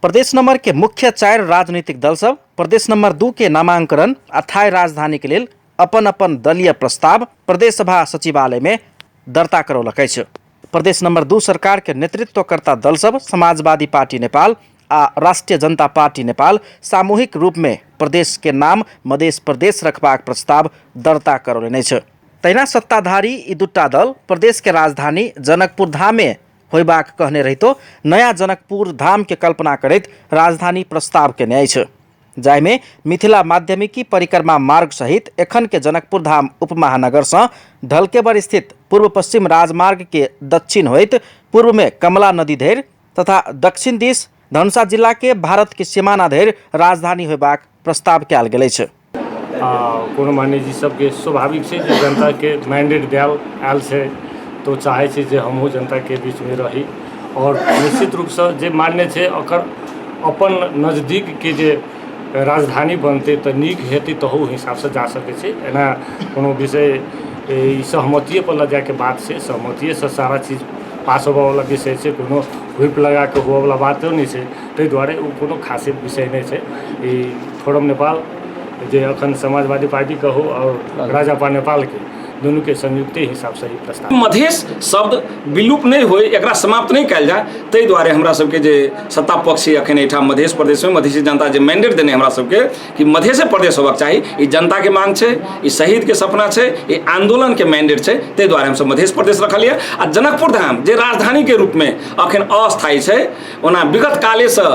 प्रदेश नंबर के मुख्य 4 राजनीतिक दल सब प्रदेश नंबर 2 के नामांकन आ थाई राजधानी के लेल अपन अपन दलीय प्रस्ताव प्रदेश सभा सचिवालय में दर्ता करौलक अछि। प्रदेश नंबर 2 सरकार के नेतृत्वकर्ता दल सब समाजवादी पार्टी नेपाल आ राष्ट्रीय जनता पार्टी नेपाल सामूहिक रूप में प्रदेश के नाम मधेश प्रदेश रखबाक प्रस्ताव दर्ता करौलनि अछि। तहिना सत्ताधारी ई दूटा दल प्रदेश के राजधानी जनकपुर धाम में होयबाक कहने रहितो नया जनकपुर धाम के कल्पना करैत राजधानी प्रस्ताव केने अछि, जाहिमे मिथिला माध्यमिकी परिक्रमा मार्ग सहित एखन के जनकपुर धाम उपमहानगर सँ ढलकेबर स्थित पूर्व पश्चिम राजमार्ग के दक्षिण होइत पूर्व में कमला नदी धरि तथा दक्षिण दिस धनुषा जिला के भारत के सीमाना धरि राजधानी होयबाक प्रस्ताव कयल गेल अछि। आ कोनो मान्यजी सबके स्वाभाविक छै जे जनताके मैंडेट देल आयल छै तऽ ओ चाहै छै जे हमहूँ जनताके बीचमे रही आओर निश्चित रूपसँ जे मान्य छै ओकर अपन नजदीकके जे राजधानी बनतै तऽ नीक हेतै तहू हिसाबसँ जा सकै छै। एना कोनो विषय ई सहमतिएपर लऽ जाइके बात छै, सहमतिएसँ सारा चीज पास होबऽवला विषय छै, कोनो हुइप लगाकऽ हुअवला बातो नहि छै। ताहि दुआरे ओ कोनो खासे विषय नहि छै। ई फोरम नेपाल जे अखन समाजवादी पार्टी कहू आओर राजापा नेपालके दुनूके संयुक्ते हिसाबसँ ई प्रस्ताव। मधेश शब्द विलुप्त नहि होइ, एकरा समाप्त नहि कयल जाय, ताहि दुआरे हमरा सबके जे सत्ता पक्ष एखन एहिठाम मधेश प्रदेशमे मधेशी जनता जे मैंडेट देने हमरा सबके कि मधेशे प्रदेश होबाक चाही, ई जनताके मांग छै, ई शहीदके सपना छै, ई आंदोलनके मैंडेट छै, ताहि दुआरे हमसब मधेश प्रदेश रखलियै। आ जनकपुर धाम जे राजधानीके रूपमे अखन अस्थायी छै, ओना विगत कालेसँ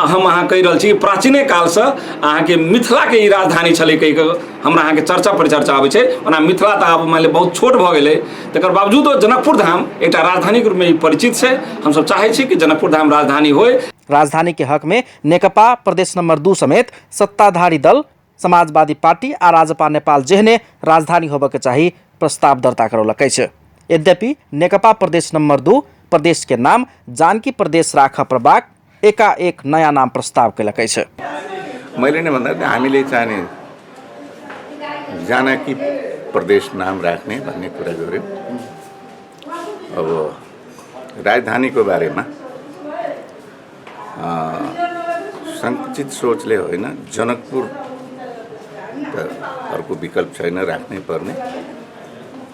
हम अहाँ कहि रहल छी प्राचीने कालसँ अहाँके मिथिलाके ई राजधानी छलै कहि कऽ हमरा अहाँके चर्चा परिचर्चा आबै छै। ओना मिथिला तऽ आब मानि लिअ बहुत छोट भऽ गेलै, तकर बावजूदो जनकपुर धाम एकटा राजधानीके रूपमे ई परिचित छै। हमसब चाहै छी कि जनकपुर धाम राजधानी होइ। राजधानी के हक में नेकपा प्रदेश नंबर 2 समेत सत्ताधारी दल समाजवादी पार्टी आ राजपा नेपाल जेहने राजधानी होबऽ के चाही प्रस्ताव दर्ता करौलक अछि। यद्यपि नेकपा प्रदेश नंबर 2 प्रदेश के नाम जानकी प्रदेश राखऽ पड़बाक एकाएक नयाँ नाम प्रस्ताव केलक अछि। मैले नै भन्दा हामीले चाहने जानकी प्रदेश नाम राख्ने भन्ने कुरा गऱ्यौँ। अब राजधानीको बारेमा सङ्कुचित सोचले होइन, जनकपुर त अर्को विकल्प छैन, राख्नै पर्ने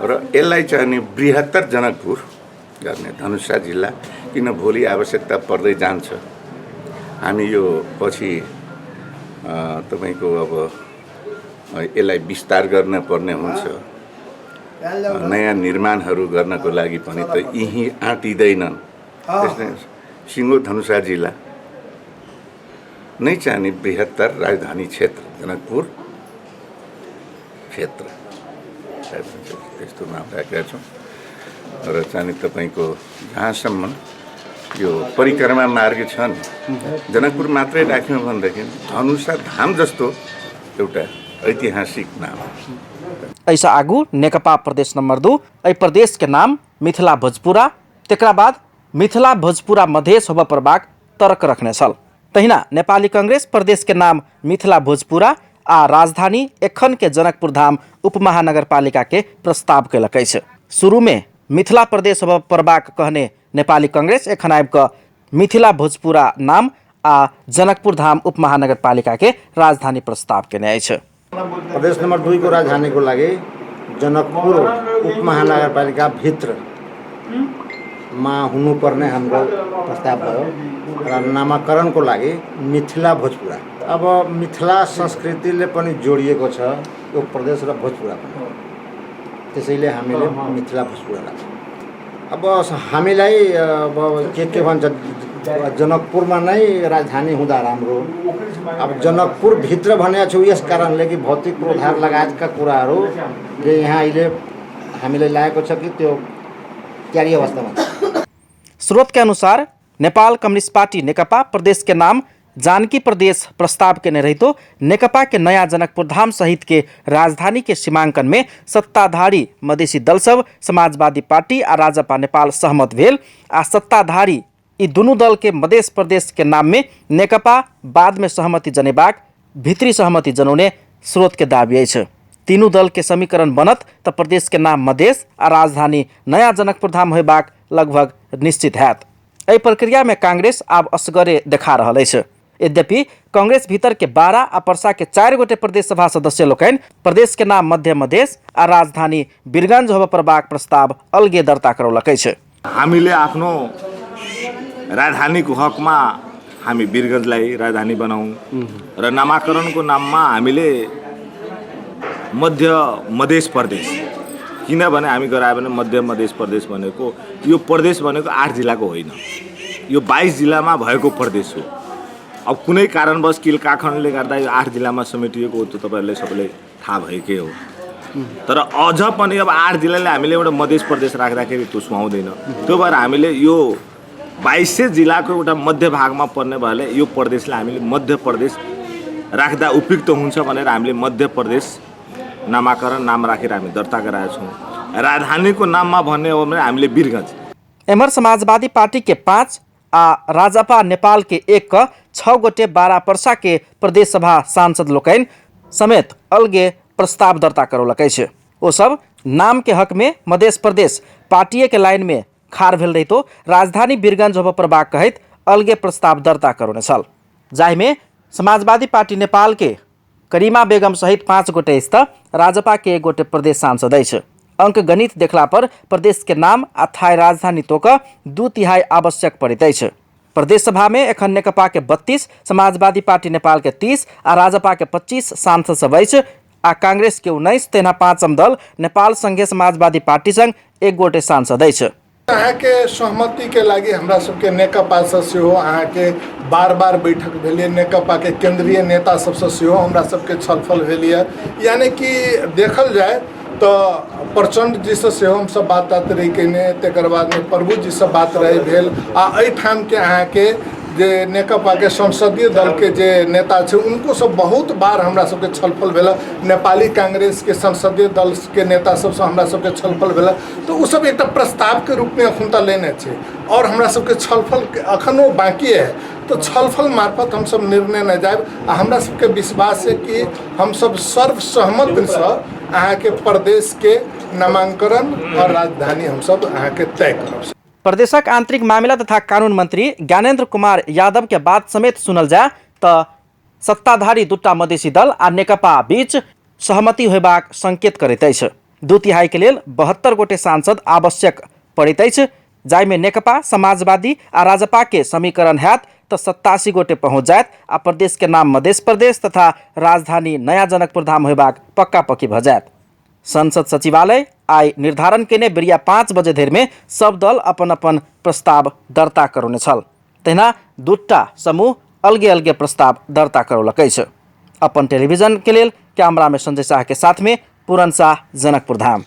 र यसलाई चाहिँ नि बृहत्तर जनकपुर गर्ने धनुषा जिल्ला, किन भोलि आवश्यकता पर्दै जान्छ। हामी यो पछि तपाईँको अब यसलाई विस्तार गर्न पर्ने हुन्छ, नयाँ निर्माणहरू गर्नको लागि पनि त यहीँ आँटिँदैनन्। त्यसले सिङ्गो धनुषा जिल्ला नै चाहिने बृहत्तर राजधानी क्षेत्र जनकपुर क्षेत्र त्यस्तो नाम राखेका छौँ। र चाहिँ तपाईँको जहाँसम्म यो परिक्रमा मार्ग छ नि, जनकपुर मात्रै राख्यौँ भनेदेखि धनुषा धाम जस्तो एउटा ऐतिहासिक नाम। एहिसँ आगू नेकपा प्रदेश नंबर 2 एहि प्रदेश के नाम मिथिला भोजपुरा, तकरा बाद मिथिला भोजपुरा मधेश होबऽ पड़बाक तर्क रखने छल। तहिना नेपाली कांग्रेस प्रदेश के नाम मिथिला भोजपुरा आ राजधानी एखन के जनकपुर धाम उपमहानगरपालिका के प्रस्ताव केलक अछि। शुरू में मिथिला प्रदेश होबऽ पड़बाक कहने नेपाली कांग्रेस एखन आबि कऽ मिथिला भोजपुरा नाम आ जनकपुर धाम उपमहानगरपालिका के राजधानी प्रस्ताव केने अछि। प्रदेश नम्बर 2 को राजधानीको लागि जनकपुर उपमहानगरपालिका भित्रमा हुनुपर्ने हाम्रो प्रस्ताव भयो र नामाकरणको लागि मिथिला भोजपुरा। अब मिथिला संस्कृतिले पनि जोडिएको छ यो प्रदेश र भोजपुरा पनि, त्यसैले हामीले मिथिला भोजपुरा राख्छौँ। अब हामीलाई अब के भन्छ, जनकपुरमा नै राजधानी हुँदा राम्रो। अब जनकपुरभित्र भनेको छु यस कारणले कि भौतिक पूर्वाधार लगायतका कुराहरूले यहाँ अहिले हामीलाई लागेको छ कि त्यो तयारी अवस्थामा छ। स्रोत के अनुसार नेपाल कम्युनिस्ट पार्टी नेकपा प्रदेश के नाम जानकी प्रदेश प्रस्ताव केने रहितो नेकपा के नया जनकपुर धाम सहित के राजधानी के सीमांकन में सत्ताधारी मधेसी दल सब समाजवादी पार्टी आ राजपा नेपाल सहमत भेल आ सत्ताधारी ई दुनू दल के मधेश प्रदेश के नाम में नेकपा बाद में सहमति जनेबाक भित्री सहमति जनौने स्रोत के दावी अछि। तीनू दल के समीकरण बनत त प्रदेश के नाम मधेश आ राजधानी नया जनकपुर धाम होयबाक लगभग निश्चित हैत। एहि प्रक्रिया में कांग्रेस आब असगरे देखा रहल अछि। यद्यपि कांग्रेस भीतर के 12 आ परसा के 4 गोटे प्रदेश सभा सदस्य लोकनि प्रदेश के नाम मध्य मधेश आ राजधानी वीरगंज होबय पड़बाक प्रस्ताव अलगे दर्ता करौलक अछि। हामीले आफ्नो राजधानीको हकमा हामी वीरगन्जलाई राजधानी बनाऊँ र नामाकरणको नाममा हामीले मध्य मधेस प्रदेश, किनभने हामी गरायो भने मध्य मधेस प्रदेश भनेको यो प्रदेश भनेको 8 जिल्लाको होइन, यो 22 जिल्लामा भएको प्रदेश हो। अब कुनै कारणवश किल काखण्डले गर्दा यो 8 जिल्लामा समेटिएको हो, त्यो तपाईँहरूले सबैलाई थाहा भएकै हो। तर अझ पनि अब 8 जिल्लाले हामीले एउटा मधेस प्रदेश राख्दाखेरि त्यो सुहाउँदैन। त्यो भएर हामीले यो 22 जिल्लाको एउटा मध्य भागमा पर्ने भएले यो प्रदेशलाई हामीले मध्य प्रदेश राख्दा उपयुक्त हुन्छ भनेर हामीले मध्य प्रदेश नामाकरण नाम राखेर हामी दर्ता गराएका छौँ। राजधानीको नाममा भन्ने हो भने हामीले वीरगन्ज। एमहर समाजवादी पार्टी के 5 आ राजपा नेपाल के 1 क 6 गोटे 12 परसा के प्रदेश सभा सांसद लोकनि समेत अलगे प्रस्ताव दर्ता करौलक अछि। ओ सब नाम के हक में मधेस प्रदेश पार्टीए के लाइन में खार भेल रहितो राजधानी वीरगंज होबय पड़बाक कहैत अलगे प्रस्ताव दर्ता करौने छल, जाहिमे समाजवादी पार्टी नेपाल के करीमा बेगम सहित 5 गोटे अछि त राजपा के 1 गोटे प्रदेश सांसद अछि। अंक गणित देखला पर प्रदेश के नाम आ थाई राजधानी तोक 2/3 आवश्यक पड़ैत अछि। प्रदेश सभा में एखन नेकपा के 32, समाजवादी पार्टी नेपाल के 30 आ राजपा के 25 सांसद सब अछि आ कांग्रेस के 19, तहिना पाँचम दल नेपाल संघीय समाजवादी पार्टी संग 1 गोटे सांसद अछि। अहाँके सहमतिके लागि हमरा सबके नेकपासँ सेहो अहाँके बार बार बैठक भेल यऽ, नेकपाके केन्द्रीय नेता सबसँ सेहो हमरा सबके छलफल भेल यऽ। यानि कि देखल जाय तऽ प्रचण्डजीसँ सेहो हमसब बात तात रही कयने, तकर बादमे प्रभुजीसँ बात रही भेल आ एहिठामके अहाँके जे नेकपाके संसदीय दलके जे नेता छै उनको सब बहुत बार हमरा सबके छलफल भेल। नेपाली कांग्रेसके संसदीय दलके नेता सबसँ हमरा सबके छलफल भेल। तऽ ओ सब एकटा प्रस्तावके रूपमे एखन तऽ लेने छै आओर हमरा सबके छलफल एखनो बाँकी है, तऽ छलफल मार्फत हमसब निर्णय नहि जायब आ हमरा सबके विश्वास है कि हमसब सर्वसहमतिसँ अहाँके प्रदेशके नामांकन और राजधानी हमसब अहाँके तय करब। प्रदेशक आंतरिक मामिला तथा कानून मंत्री ज्ञानेंद्र कुमार यादव के बात समेत सुनल जाय तऽ सत्ताधारी दूटा मधेसी दल आ नेकपा बीच सहमति होयबाक संकेत करैत अछि। 2/3 के लेल 72 गोटे सांसद आवश्यक पड़ैत अछि, जाहिमे नेकपा, समाजवादी आ राजपा के समीकरण हैत तऽ 87 गोटे पहुँच जायत आ प्रदेश के नाम मधेस प्रदेश तथा राजधानी नया जनकपुर धाम होयबाक पक्का पक्की भऽ जायत। संसद सचिवालय आइ निर्धारण केने बेरिया 5 बजे धरि में सब दल अपन अपन प्रस्ताव दर्ता करौने छल। तहिना दूटा समूह अलगे अलगे प्रस्ताव दर्ता करौलक अछि। अपन टेलीविजन के लेल कैमरा में संजय शाह के साथ में पूरन शाह, जनकपुर धाम।